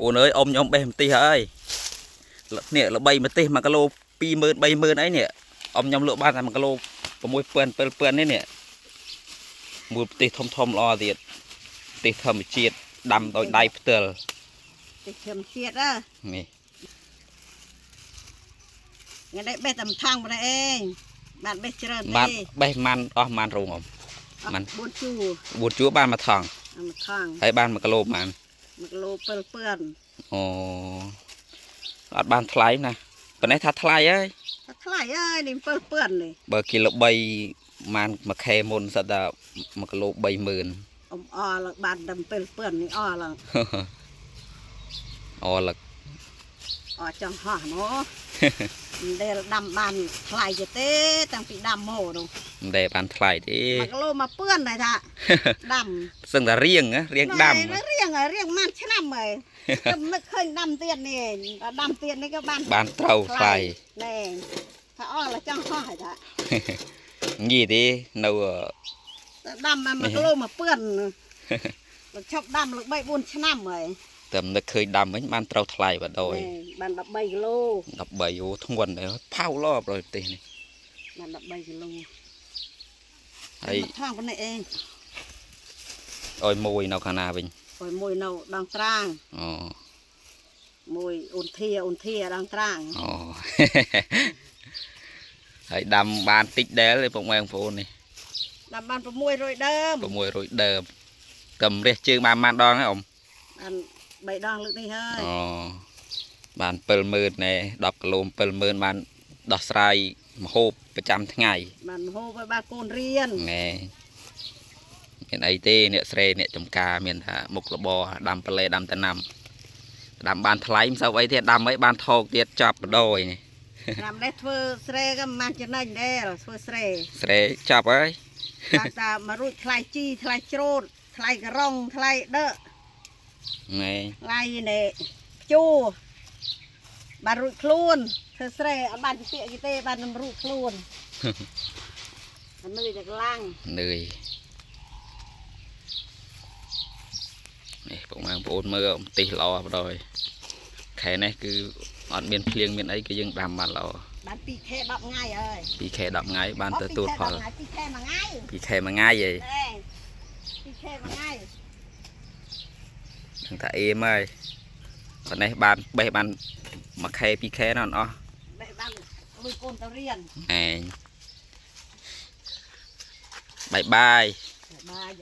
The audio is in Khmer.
អូនអើយអ៊ំខ្ញុំបេះម្ទេសហើយនេះល្បីម្ទេស1គីឡូ20000 30000អីនេះអ៊ំខ្ញុំលក់បានតែ1គីឡូ6000 7000នេះនេះមួយម្ទេសធំធំល្អទៀតម្ទេសធម្មជាតិដាំដោយដៃផ្ទាល់ តិចធម្មជាតិហ៎ នេះ ថ្ងៃនេះបេះតែមួយថងប៉ុណ្ណេះឯងបានបេះច្រើនទេ បានបេះម៉ាន់អស់ម៉ាន់រោងអ៊ំ ម៉ាន់ 4ជួរ 4ជួរបានមួយថង មួយថង ហើយបាន1គីឡូម៉ាន់ 1គីឡូ7000 អូអត់បានថ្លៃណាប៉ុណ្ណេះថាថ្លៃហើយ ថាថ្លៃអើយនេះ7000នេះ បើគីឡូ3ម៉ាន1ខេមុនសិតតែ1គីឡូ30000 អ៊ំអឡើងបានតែ7000នេះអឡើង អលឹក អចង់ហោះណូ មិនដែលដាំបានថ្លៃទេតាំងពីដាំមកនោះ មិនដែលបានថ្លៃទេ 1គីឡូ1000ដែរថាដាំ សឹងតែរៀងណារៀងដាំ រៀងរៀងម៉ានឆ្នាំហើយខ្ញុំនឹកឃើញដាំទៀតនេះដល់ដាំទៀតនេះក៏បាន បានត្រូវថ្លៃ ណែថាអស់ឡើយចង់ហោះហើយថា ងាយទេនៅ តែដាំមក1គីឡូ1000លោកឈប់ដាំលើក3 4ឆ្នាំហើយ តែនឹកឃើញដាំវិញបានត្រូវថ្លៃបាត់ដោយ ណែបាន13គីឡូ 13អូធ្ងន់ដែរផៅលោប្រទេសនេះ បាន13គីឡូ ហើយ មកថងប៉ុណ្ណេះឯង ឲ្យមួយនៅខាងណាវិញ អុយមួយនៅដងត្រាង អូ មួយអូនធាអូនធាដងត្រាង អូ ហើយដាំបានតិចដែលទេពុកម៉ែបងប្អូននេះ ដាំបាន600ដើម 600ដើមតែម្រះជើងបានប៉ុន្មានដងហើយអ៊ំ បាន3ដងលើកនេះហើយ អូបាន70000ណែ10គីឡូ70000បានដោះស្រាយម្ហូបប្រចាំថ្ងៃ បានមហូបឲ្យបានកូនរៀន ណែមានអីទេអ្នកស្រែអ្នកចំការមានថាមុខរបរដាំប្លែដាំតំណាំដាំបានថ្លៃមិនសូវអីទេដាំអីបានថោកទៀតចាប់បដ ாய் នេះ ឆ្នាំនេះធ្វើស្រែក៏មិនបានចំណេញដែរធ្វើស្រែ ស្រែចាប់ហើយ បានតែមករួចថ្លៃជីថ្លៃច្រូតថ្លៃក្រុងថ្លៃដឺ ណែ ថ្លៃនេះភ្ជួរបានរួចខ្លួនធ្វើស្រែអត់បានជាពាក្យគេទេបាននឹងរួចខ្លួន អានឿយតែកម្លាំង នឿយនេះពុកម៉ែបងប្អូនមើលម្ទេសល្អបដ ாய் ខែនេះគឺអត់មានភ្លៀងមានអីគឺយើងដាំបានល្អ បាន 2K 10ថ្ងៃហើយ 2ខែ10ថ្ងៃបានទទួលផល 2K មួយថ្ងៃ 2ខែមួយថ្ងៃហី ទេ 2K មួយថ្ងៃ ដឹងថាអេមហើយប៉ុណ្ណេះបានបេះបាន1ខែ2ខែណោះអស់ បេះបានលុយកូនទៅរៀន ឯងបាយបាយ បាយ